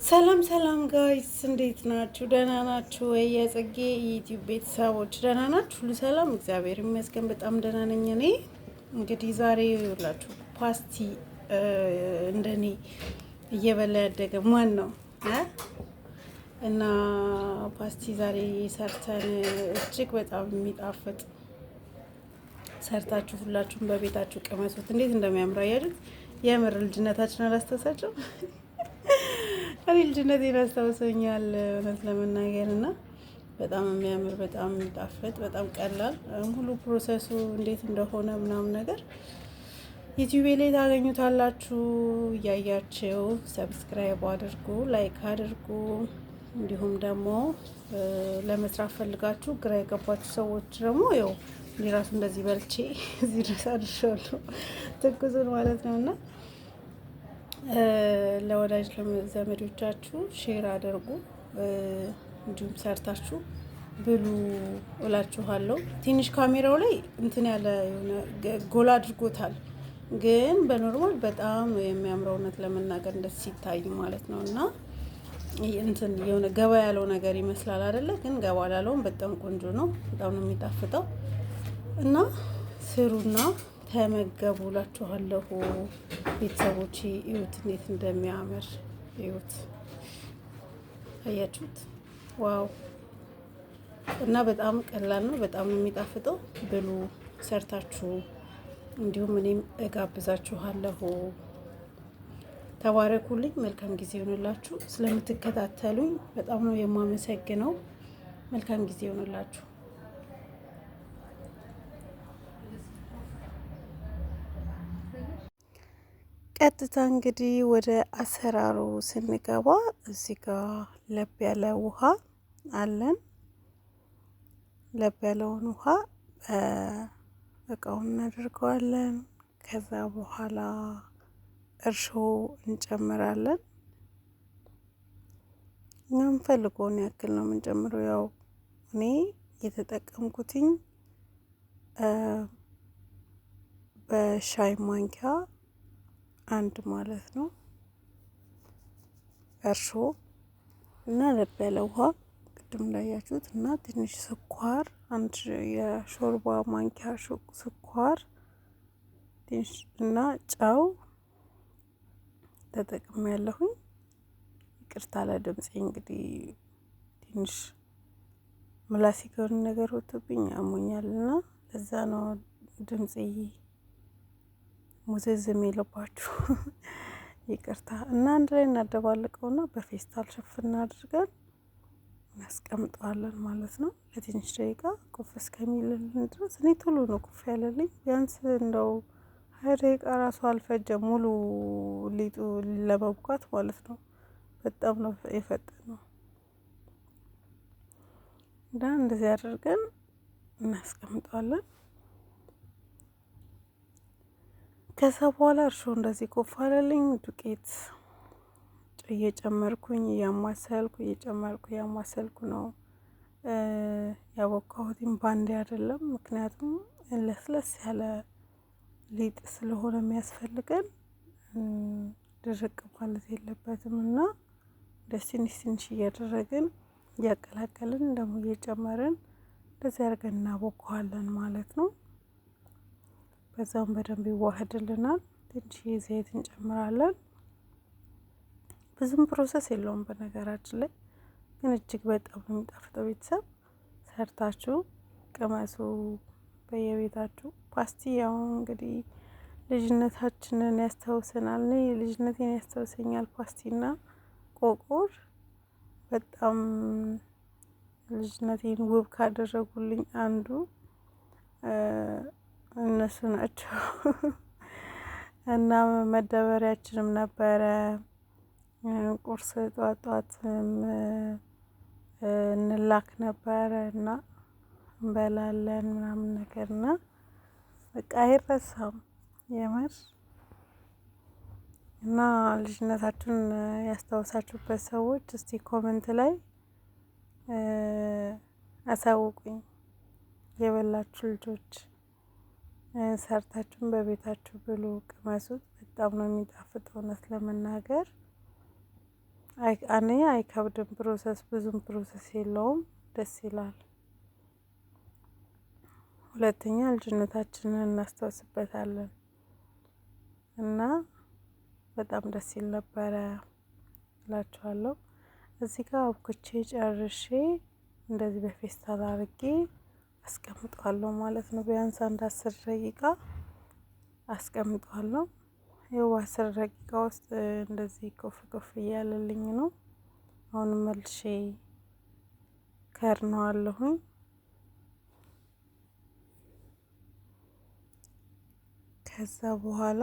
ሰላም ሰላም guys፣ እንዴት ናችሁ? ደህና ናችሁ ወይ? የጽጌ ዩቲዩብ ቤተሰቦች ደህና ናችሁ? ሁሉ ሰላም፣ እግዚአብሔር ይመስገን፣ በጣም ደህና ነኝ። እኔ እንግዲህ ዛሬ ይኸውላችሁ ፓስቲ እንደኔ እየበላ ያደገ ማን ነው? እና ፓስቲ ዛሬ ሰርተን እጅግ በጣም የሚጣፍጥ ሰርታችሁ ሁላችሁም በቤታችሁ ቅመሱት። እንዴት እንደሚያምር አያችሁት? የምር ልጅነታችን አላስታውሳችሁ? እኔ ልጅነቴን አስታውሰኛል እውነት ለመናገር። እና በጣም የሚያምር፣ በጣም የሚጣፍጥ፣ በጣም ቀላል፣ ሁሉ process ኡ እንዴት እንደሆነ ምናምን ነገር ዩቲዩብ ላይ ታገኙታላችሁ። እያያችሁ subscribe አድርጉ፣ like አድርጉ። እንዲሁም ደግሞ ለመስራት ፈልጋችሁ ግራ የገባችሁ ሰዎች ደግሞ ያው እኔ ራሱ እንደዚህ በልቼ እዚህ ድረስ አድርሻለሁ፣ ትኩሱን ማለት ነው። እና ለወዳጅ ዘመዶቻችሁ share አድርጉ፣ እንዲሁም ሰርታችሁ ብሉ እላችኋለሁ። ትንሽ ካሜራው ላይ እንትን ያለ የሆነ ጎላ አድርጎታል፣ ግን በ normal በጣም ነው የሚያምረው እውነት ለመናገር እንደዚህ ሲታይ ማለት ነው። እና እንትን የሆነ ገባ ያለው ነገር ይመስላል አይደለ? ግን ገባ ላለውም በጣም ቆንጆ ነው። በጣም ነው የሚጣፍጠው። እና ስሩና ተመገቡ እላችኋለሁ። ቤተሰቦች እዩት፣ እንዴት እንደሚያምር እዩት። አያችሁት? Wow! እና በጣም ቀላል ነው። በጣም ነው የሚጣፍጠው። ብሉ ሰርታችሁ፣ እንዲሁም እኔም እጋብዛችኋለሁ። ተባረኩልኝ። መልካም ጊዜ ይሆንላችሁ። ስለምትከታተሉኝ በጣም ነው የማመሰግነው። መልካም ጊዜ ይሆንላችሁ። ቀጥታ እንግዲህ ወደ አሰራሩ ስንገባ እዚህ ጋር ለብ ያለ ውሃ አለን። ለብ ያለውን ውሃ እቃውን እናደርገዋለን። ከዛ በኋላ እርሾ እንጨምራለን። እኛ የምንፈልገውን ያክል ነው የምንጨምረው። ያው እኔ የተጠቀምኩትኝ በሻይ ማንኪያ አንድ ማለት ነው እርሾ እና ለብ ያለ ውሃ ቅድም እንዳያችሁት እና ትንሽ ስኳር፣ አንድ የሾርባ ማንኪያ ስኳር ትንሽ እና ጨው ተጠቅሜ ያለሁኝ። ይቅርታ ለድምፄ፣ እንግዲህ ትንሽ ምላሴ ከሆነ ነገር ወጥቶብኝ አሞኛል እና ለዛ ነው ድምፄ ሙዝዝ የሚልባችሁ፣ ይቅርታ። እና አንድ ላይ እናደባልቀውና በፌስታል ሸፍና አድርገን እናስቀምጠዋለን ማለት ነው። ለትንሽ ደቂቃ ኩፍ እስከሚልልን ድረስ። እኔ ቶሎ ነው ኩፍ ያለልኝ። ቢያንስ እንደው 20 ደቂቃ ራሱ አልፈጀም ሙሉ ሊጡ ለመቡካት ማለት ነው። በጣም ነው የፈጠነው። እና እንደዚህ አድርገን እናስቀምጠዋለን። ከዛ በኋላ እርሾ እንደዚህ ኩፍ አለልኝ። ዱቄት እየጨመርኩኝ እያማሰልኩ፣ እየጨመርኩ እያማሰልኩ ነው ያቦካሁትኝ። ባንዴ አይደለም፣ ምክንያቱም ለስለስ ያለ ሊጥ ስለሆነ የሚያስፈልገን ድርቅ ማለት የለበትም። እና ደስ ትንሽ ትንሽ እያደረግን እያቀላቀልን ደግሞ እየጨመርን እንደዚህ አድርገን እናቦካዋለን ማለት ነው። በዛውም በደንብ ይዋህድልናል። ትንሽ ዘይት እንጨምራለን። ብዙም process የለውም በነገራችን ላይ፣ ግን እጅግ በጣም ነው የሚጣፍጠው። ቤተሰብ ሰርታችሁ ቅመሱ በየቤታችሁ። ፓስቲ ያው እንግዲህ ልጅነታችንን ያስታውሰናል። እኔ ልጅነቴን ያስታውሰኛል። ፓስቲና ቆቆር በጣም ልጅነቴን ውብ ካደረጉልኝ አንዱ እነሱ ናቸው። እና መደበሪያችንም ነበረ። ቁርስ ጧት ጧት እንላክ ነበረ እና እንበላለን ምናምን ነገር እና በቃ አይረሳም የምር። እና ልጅነታችሁን ያስታውሳችሁበት ሰዎች እስቲ comment ላይ አሳውቁኝ። የበላችሁ ልጆች ሰርታችሁን በቤታችሁ ብሉ፣ ቅመሱት። በጣም ነው የሚጣፍጠው እውነት ለመናገር። አንደኛ አይከብድም፣ process ብዙም process የለውም፣ ደስ ይላል። ሁለተኛ ልጅነታችንን እናስታውስበታለን እና በጣም ደስ ይል ነበረ እላችኋለሁ። እዚህ ጋር አብኩቼ ጨርሼ እንደዚህ በፌስታል አድርጌ አስቀምጠዋለሁ ማለት ነው። ቢያንስ አንድ 10 ደቂቃ አስቀምጠዋለሁ። ይኸው 10 ደቂቃ ውስጥ እንደዚህ ኮፍ ኮፍ እያለልኝ ነው። አሁን መልሼ ከርነዋለሁኝ። ከዛ በኋላ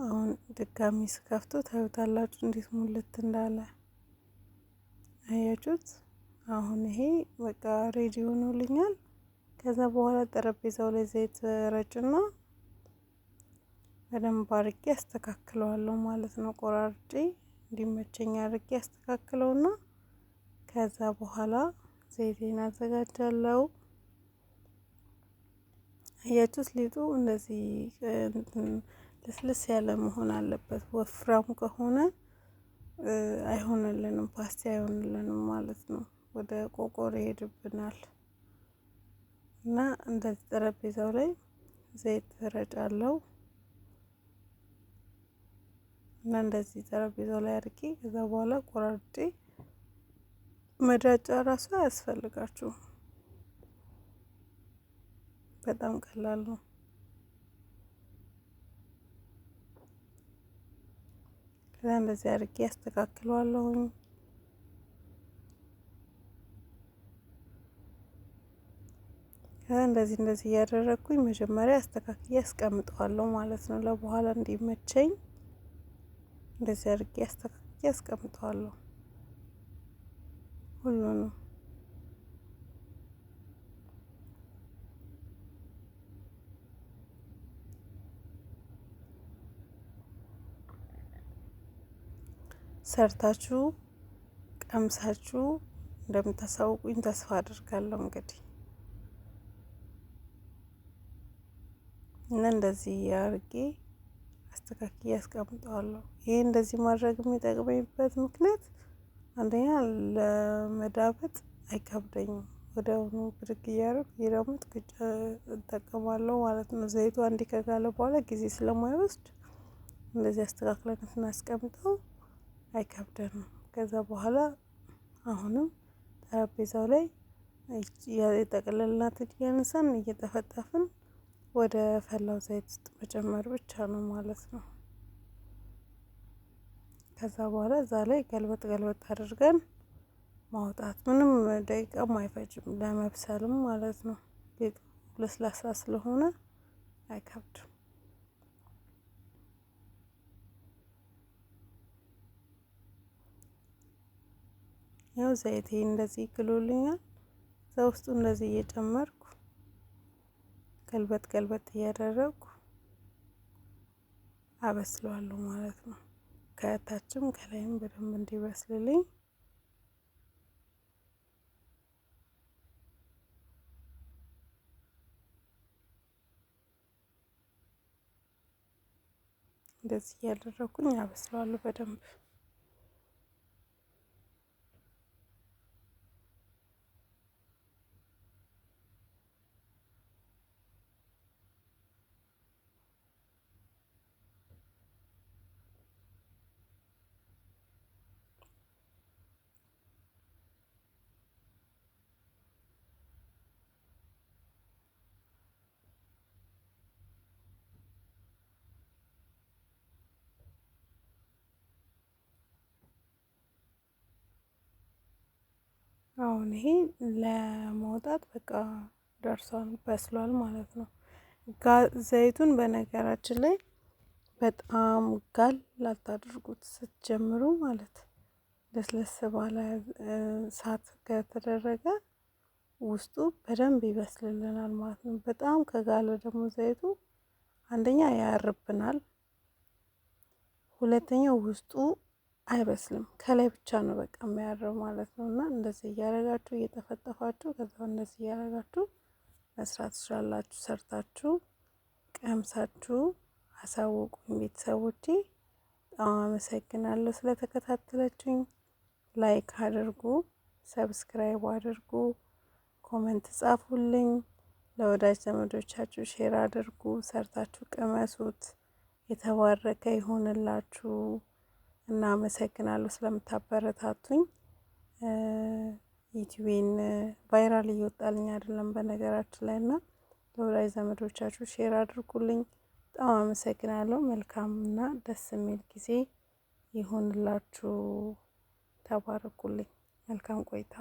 አሁን ድጋሚ ስከፍቶ ታዩታላችሁ እንዴት ሙልት እንዳለ አያችሁት? አሁን ይሄ በቃ ready ሆኖልኛል። ከዛ በኋላ ጠረጴዛው ላይ ዘይት ረጭና በደንብ አድርጌ አስተካክለዋለሁ ማለት ነው። ቆራርጬ እንዲመቸኝ አድርጌ አስተካክለውና ከዛ በኋላ ዘይቴን አዘጋጃለሁ። አያችሁት? ሊጡ እንደዚህ ልስልስ ያለ መሆን አለበት። ወፍራም ከሆነ አይሆንልንም፣ ፓስቲ አይሆንልንም ማለት ነው። ወደ ቆቆር ይሄድብናል። እና እንደዚህ ጠረጴዛው ላይ ዘይት ረጫለው እና እንደዚህ ጠረጴዛው ላይ አድርጌ ከዛ በኋላ ቆራርጬ፣ መዳጫ ራሱ አያስፈልጋችሁም። በጣም ቀላል ነው። ከዛ እንደዚህ አድርጌ ያስተካክለዋለሁኝ። ከዛ እንደዚህ እንደዚህ እያደረግኩኝ መጀመሪያ አስተካክዬ አስቀምጠዋለሁ ማለት ነው። ለበኋላ እንዲመቸኝ እንደዚህ አድርጌ አስተካክዬ አስቀምጠዋለሁ ሁሉንም። ሰርታችሁ ቀምሳችሁ እንደምታሳውቁኝ ተስፋ አድርጋለሁ። እንግዲህ እና እንደዚህ አድርጌ አስተካክዬ አስቀምጠዋለሁ። ይሄ እንደዚህ ማድረግ የሚጠቅመኝበት ምክንያት አንደኛ ለመዳበጥ አይከብደኝም። ወዲያውኑ ብድግ እያደረኩ እየዳመጥኩ እጠቀማለሁ ማለት ነው። ዘይቱ አንዴ ከጋለ በኋላ ጊዜ ስለማይወስድ እንደዚህ አስተካክለን ስናስቀምጠው አይከብደንም። ከዛ በኋላ አሁንም ጠረጴዛው ላይ የጠቀለልናትን እያነሳን እየጠፈጠፍን ወደ ፈላው ዘይት ውስጥ መጨመር ብቻ ነው ማለት ነው። ከዛ በኋላ እዛ ላይ ገልበጥ ገልበጥ አድርገን ማውጣት፣ ምንም ደቂቃም አይፈጅም ለመብሰልም ማለት ነው። ሊጡ ለስላሳ ስለሆነ አይከብድም። ያው ዘይቴ እንደዚህ ግሎልኛል። እዛ ውስጡ እንደዚህ እየጨመርኩ ገልበጥ ገልበጥ እያደረኩ አበስለዋለሁ ማለት ነው። ከታችም ከላይም በደንብ እንዲበስልልኝ እንደዚህ እያደረኩኝ አበስለዋለሁ በደንብ። አሁን ይሄ ለመውጣት በቃ ደርሷል፣ በስሏል ማለት ነው። ዘይቱን በነገራችን ላይ በጣም ጋል ላታድርጉት ስትጀምሩ ማለት፣ ለስለስ ባለ እሳት ከተደረገ ውስጡ በደንብ ይበስልልናል ማለት ነው። በጣም ከጋለ ደግሞ ዘይቱ አንደኛ ያርብናል፣ ሁለተኛው ውስጡ አይበስልም። ከላይ ብቻ ነው በቃ የሚያረው ማለት ነው። እና እንደዚህ እያደረጋችሁ እየጠፈጠፋችሁ ከዛ እንደዚህ እያደረጋችሁ መስራት ትችላላችሁ። ሰርታችሁ ቀምሳችሁ አሳውቁኝ ቤተሰቦቼ። በጣም አመሰግናለሁ ስለተከታተላችሁኝ። Like አድርጉ፣ subscribe አድርጉ፣ comment ጻፉልኝ፣ ለወዳጅ ዘመዶቻችሁ share አድርጉ፣ ሰርታችሁ ቅመሱት። የተባረከ ይሆንላችሁ እና አመሰግናለሁ ስለምታበረታቱኝ። ዩቲዩቤን viral እየወጣልኝ አይደለም በነገራችን ላይ፣ እና ለወዳጅ ዘመዶቻችሁ share አድርጉልኝ። በጣም አመሰግናለሁ። መልካም እና ደስ የሚል ጊዜ ይሁንላችሁ። ተባረኩልኝ። መልካም ቆይታ።